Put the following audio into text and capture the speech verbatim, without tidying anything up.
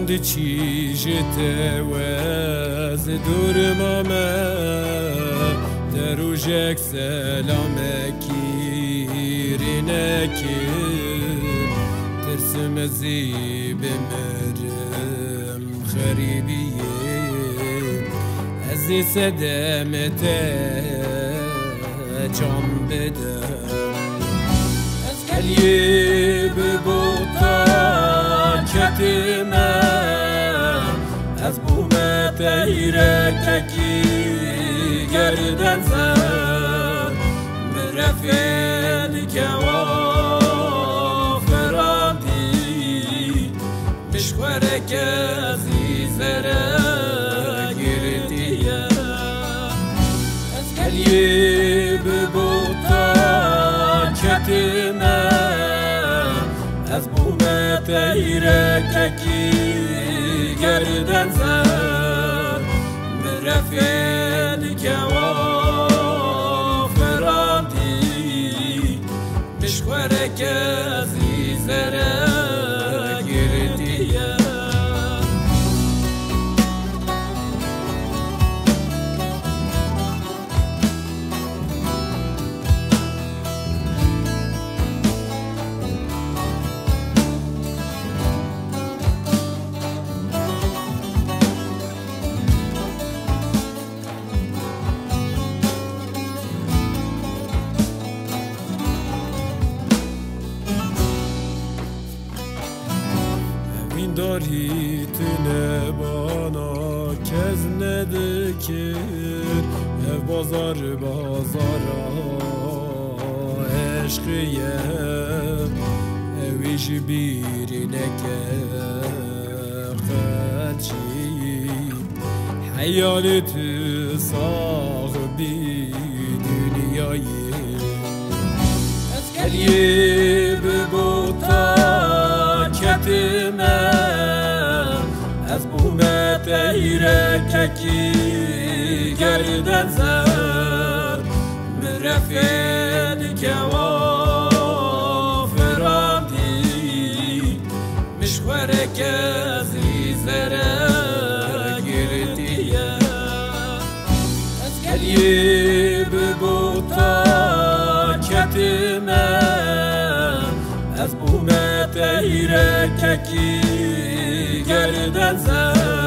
Çi ji te wez dûr mame, te rojek selamekî rê nekir, tirsim ez ê bimirim xerîbiyê, ez ê sedemê te can bidim. Ez geliyê bi bota ketime, ez bûme teyrekekî gerdenzer, min refê dikewa ferandî. Pişxwereke zî zere girtiye. Ez geliyê bi bota ketime, ez bûme teyrekekî gerdenzer, min refê dikewa ferandî. Pişxwereke zî zere girtiye. Evîndarî tune bana kes nedikir, ev bazar bazara eşqê ye, ewî ji bîrî neke qet jî. Heyalê tu sax bî dinyayê. Ez geliyê bi bota ketime, ez bûme teyrekekî gerdenzer, min refê dikewa ferandî. Pişxwereke zî zere girtiye. Ez geliyê bi bota ketime, ez bûme teyrekekî gerdenzer.